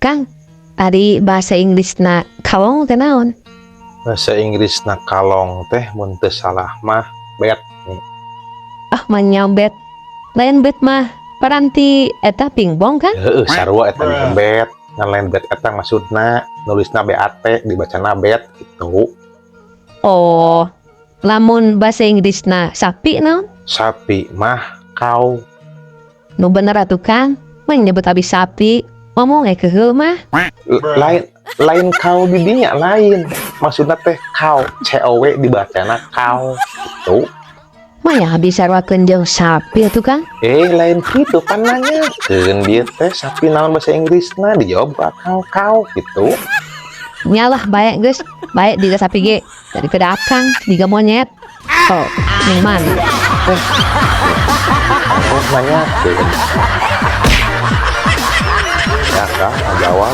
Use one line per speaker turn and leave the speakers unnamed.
Kang, tadi bahasa Inggrisna kalong teh naon?
Bahasa Inggrisna kalong teh mun teu salah mah bet nih.
Ah, manya bet. Lain bet mah paranti eta pingbong kan?
Heeh, sarua eta ge bet. Ngan lain bet eta maksudna, nulisna BAT, dibacana bet gitu.
Oh, lamun bahasa Inggrisna sapi naon?
Sapi mah cow.
Nu bener atuh, Kang, mah nyebut abi sapi. Ngomong keheul mah.
Lain, lain kau di dinya lain. Maksudna teh cow, C O W dibacana cow gitu.
Mah ya habis saruakeun jeung sapi atuh, Kang.
Eh, lain gitu, pan nanyakeun dia teh sapi naon bahasa Inggrisna, dijawab ku akang cow gitu.
Nyalah baik geus, baik diga sapi ge daripada akang diga monyet. Oh, yang mana?
Oh, nanyakeun. Ya, Kang, jawab.